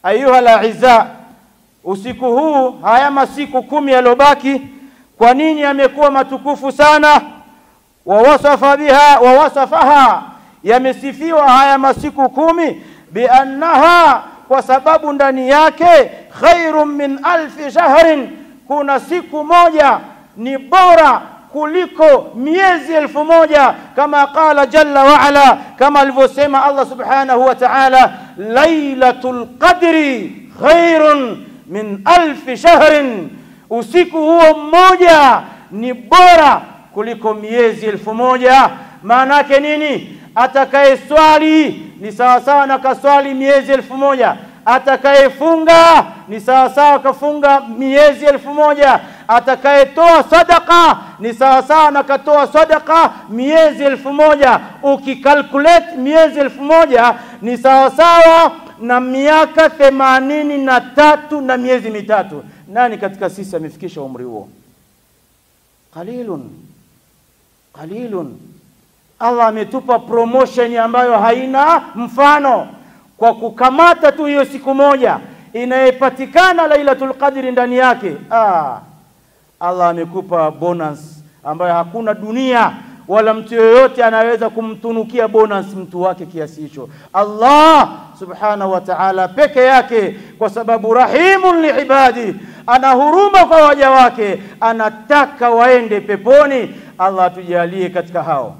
Ayuha al-a'izza, usiku huu, haya masiku 10 yalobaki, kwa nini yamekuwa matukufu sana? Wa biha wa wasafaha, yamesifiwa haya masiku 10 biannaha, kwa sababu ndani yake khairun min 1000 shahrin, kuna siku moja ni bora kuliko miezi 1000, kama qala jalla wa ala, kama alivyosema Allah subhanahu wa ta'ala, lailatul qadri khairun min 1000 shahrin, usiku huo mmoja ni bora kuliko miezi 1000. Maana yake nini? Atakayeswali ni sawa sawa na kaswali miezi 1000, atakayefunga ni sawa sawa kafunga miezi 1000, atakayetoa sadaka ni sawa sawa na katoa sadaka miezi 1000. Ukikalculate miezi 1000 ni sawa sawa na miaka 83 na miezi 3. Nani katika sisi amefikisha umri huo? Qalilun, qalilun. Allah ametupa promotion ambayo haina mfano kwa kukamata tu hiyo siku moja inayepatikana Lailatul Qadri ndani yake. Allah amekupa bonus ambayo hakuna dunia wala mtu yoyote anaweza kumtunukia bonus mtu wake kiasi hicho. Allah subhanahu wa ta'ala peke yake, kwa sababu rahimun liibadi, ana huruma kwa waja wake, anataka waende peponi. Allah atujalie katika hao.